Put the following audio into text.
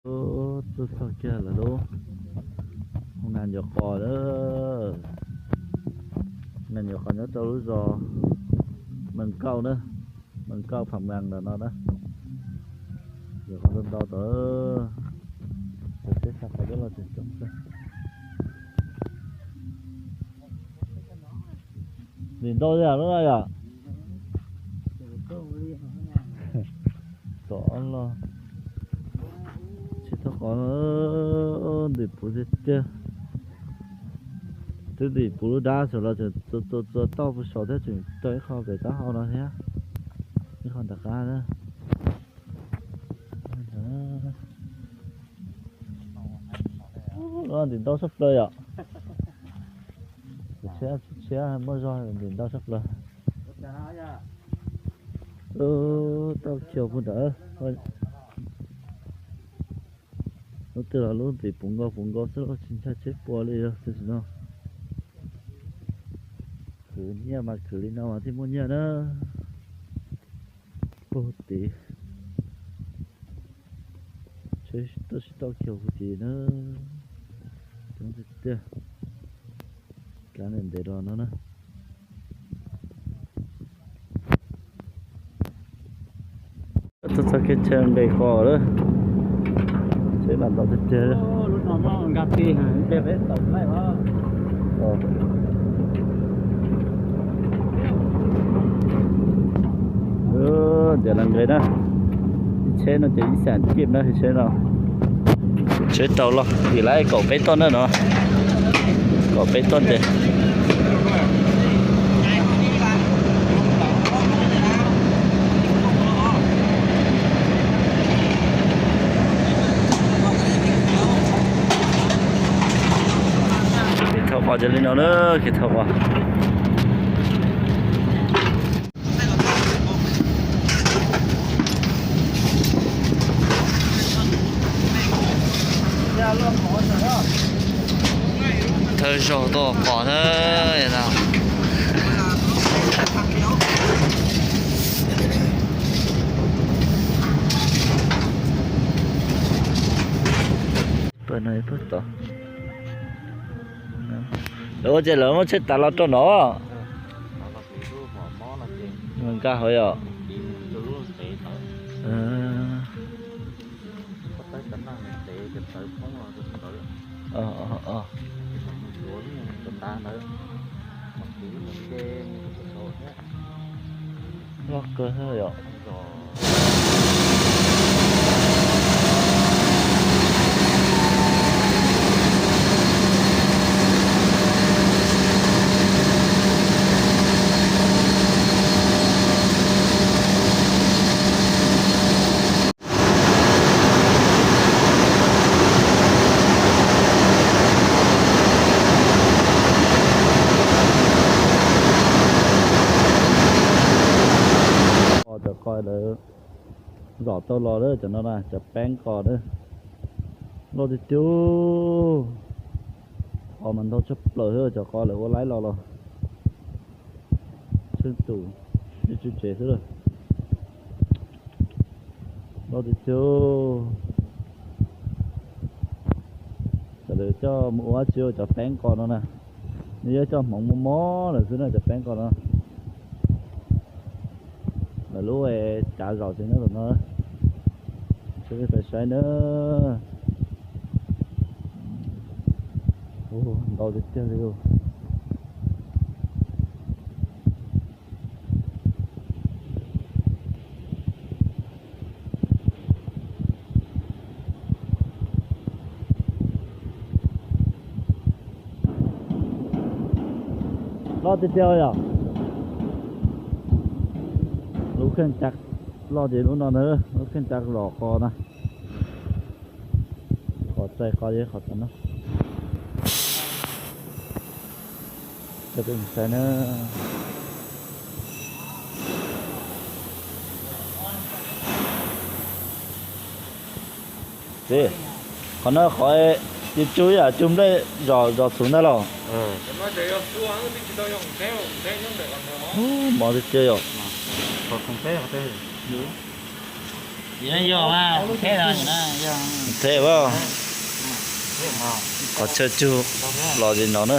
Tuaj txog kiag lawm lub hoo nas ncov qos na. Nas ncov qos nyob rau lub zos Mees Kauj na, Mees Kauj Pham Mees ntawm no na. Ncov qos ntau ntau tod, cov tsheb xa qos coj los tseem coob xwb. Ntim ntau li lub no yom. Tom los tsis tau qos, ntim puv tiag tiag. Twb ntim puv lub dab saum los tseem txua txua txua tauj puag saud thiab tseem rau ib qho pem taub hau no thiab, ib qho nram qab na. Ntim ntau sab plaws yom. Tshiab tshiab muaj zog ntim ntau sab plaws. Tauj khiaus puag nrad. Lub twg los lub ntim puv nkaus puv nkaus xwb, tsis ntshai tsheb puas li os, tam sim no. Khwv nyiaj mas khwv li no mas thiaj muaj nyiaj na. Puag tid, tsheb tuaj sib tauj khiaus puag tid na. Coob tiag tiag. Kav ntev ntev los no na. Txog txog kev chaw nqes qos lawm. Tsheb lam ntau tiag tiag. Tias las nqes na, tsheb no ces ib xyam cim na, tsheb no. Tsheb rau los tim lawv kaum peb toj na no, kaum peb toj ces. Kev thauj qos ces li no na, kev thauj qos. Thawj zaug tuaj qos na. Pawg no pawg tod. Lawv ua ces lawv muab tsheb tav los rau no. Nkag hauv yom. Loj kawg yom. Cov qos lawv zom tau los lawm, cov no na cov peeb qos na. Loj tiag tiag. Qos mas ntau tshaj plaws, cov qos lawv ua laib los los tsheej tus ib tsw tsev xwb lawm. Loj tiag tiag. Cov lawv coj mus ua dab tsi cov peeb qos no na? Nws yog coj hmoov mos mos lawm xwb na cov peeb qos no. Lawv lub cav zaum tsev nyob tom no. Sawv daws pais saib na. Ntau tiag tiag li. Loj tiag tiag yom. Lub kheej cav loj tiag lub no na, lub kheej cav zom qos na. Qos txaij qos yog qhov tod no. Coj peb mus saib na. Qhov no qhov cug cug ib yam cug nplej zom zom txhuv ntag los? Mov tiag tiag yom. Yog, theb as, qhov chaw cug los zis no na.